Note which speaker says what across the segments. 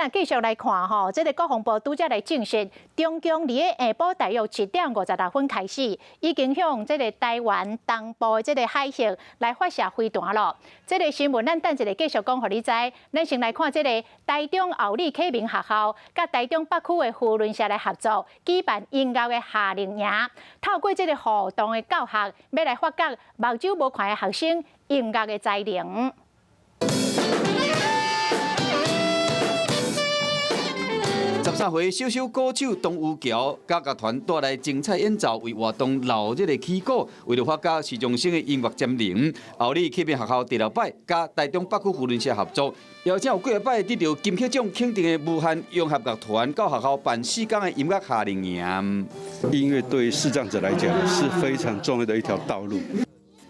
Speaker 1: 咱繼續來看吼，這個國防部拄才來證實，中共佇咧下晡大約7點56分開始，已經向這個台灣東部的這個海域來發射飛彈咯。這個新聞咱等一下繼續講予你知。咱先來看這個台中後里啟明學校，佮台中北區的扶輪社來合作，舉辦音樂的夏令營，透過這個互動的教學，欲來發掘目睭無看的學生音樂的才能。
Speaker 2: 13歲小小鼓手董有橋，佮樂團帶來精彩演奏，為活動鬧熱的起鼓。為著發掘視障生的音樂潛能，後里啟明學校第六擺佮台中北區扶輪社合作，邀請有幾擺得著金曲獎肯定的無限融合樂團到學校辦4天的音樂夏令營。
Speaker 3: 音樂對視障者來講是非常重要的一條道路。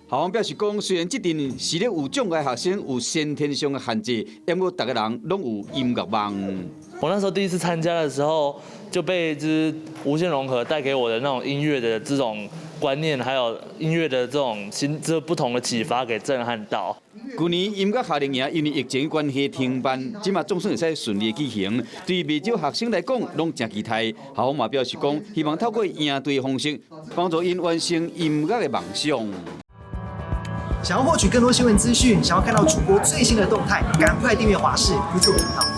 Speaker 2: 校方表示講，雖然這陣視力有障礙學生有先天上的限制，毋過逐个人攏有音樂夢。
Speaker 4: 我那時候第一次參加的時候，就被就是無限融合帶給我的那種音樂的這種觀念，還有音樂的這種新這不同的啟發給震撼到。
Speaker 2: 去年音樂夏令營因為疫情關係停辦，這馬總算會使順利舉行。對袂少學生來講，攏誠期待。校方嘛表示講，希望透過營隊方式，幫助𪜶完成音樂的夢想。
Speaker 5: 想要獲取更多新聞資訊，想要看到主播最新的動態，趕快訂閱華視 YouTube 頻道。